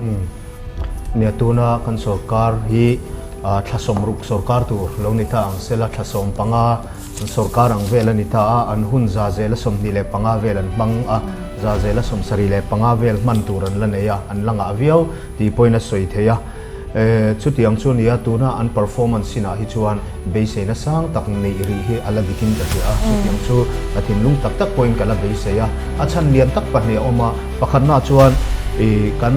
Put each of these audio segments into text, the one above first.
Nia tuna kan sorkar hi thla 60 sorkar tur lo ni ta ang sela thla 15 an sorkar ang vel a ni ta a, an hun za zela 25 vel an hmang a, za zela 75 vel hman tur an la nei a, an la ngah viau tih pawhin a sawi thei a. Chutiang chu nia tuna an performance inah hi chuan beiseina sang tak neih rih hi a la dikin ka hria a, chutiang chu ka thinlung tak tak pawhin ka la beisei a. A chhan lian tak pahnih a awm a, pakhatnaah chuan kan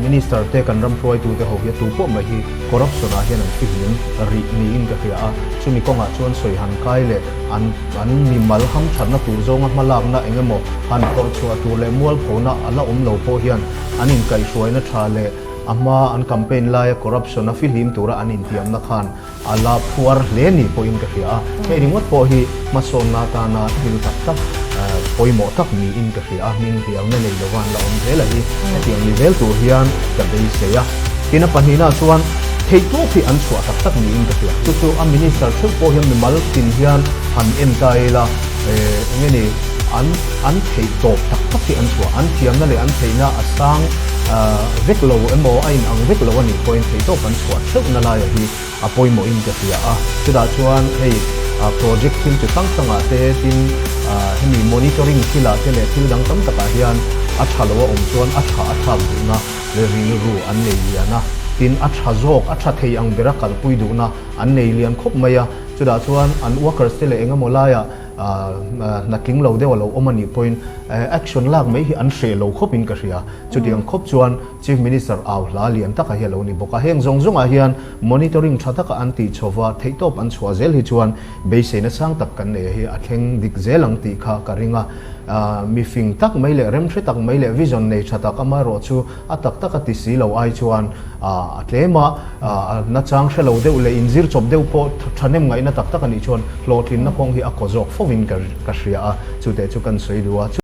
Minister te kan ram hruaitute ho hi a tu pawh mai hi corruption ah hian an fihlim rih niin ka hria a, chumi kawngah chuan sawi han kai leh an an mimal hamthatna tur zawnga hmalakna eng emaw han phawrh chhuah tur leh mualphona a la awm lo pawh hian an inkaihhruaina tha leh a hma an campaign laia corruption a fihlim tura an intiamna khan a la phuar hle ni pawhin ka hria a, hei ringawt pawh hi hmasawnna atana thil tak tak pawimawh tak niin ka hria a, hming hliauna nei lova an la awm zel a hi hetiang ni zel tur hian ka beisei a. Tin a pahnihna chuan theihtawp hi an chhuah tak tak niin ka hria, chu chu a minister theuh pawh hian mimal tin hian han en ta ila eng nge ni an an theihtawp tak tak hi an chhuah, an thiamna leh an theihna a sang vek lo emaw a inang vek lo a nih pawhin theihtawp an chhuah theuhna laia hi a pawimawhin ka hria a, chutah chuan hei project thil chi hrang hrangah te tin hemi monitoring thilah te leh thil dang tam takah hian a tha lo a awm chuan a tha a thlak duhna leh rilru an nei lian a, tin a tha zawk a tha thei ang bera kalpui duhna an nei lian khawp mai a, chutah chuan an workers te leh engemaw laiah hna tling lo deuh a lo awm a nih pawhin action lak mai hi an hreh lo khawpin ka hria, chutiang khawp chuan Chief Minister au hla lian taka hi a lo ni bawk a, heng zawng zawngah hian monitoring tha taka an tih chhova theihtawp an chhuah zel hi chuan beiseina sang tak kan nei hi a thleng dik zel ang tih kha ka ring a. Mi fing tak mai leh remhre tak mai leh vision nei tha tak amaherawh chu a tak taka ti si lo ai chuan a tlem a, nachang hre lo deuh leh inzir chawp deuh pawh thahnem ngaihna tak tak a nih chuan hlawhtlinna kawng hi a kaw zawk fovin ka hria a, chuteh chu kan sawi duh a.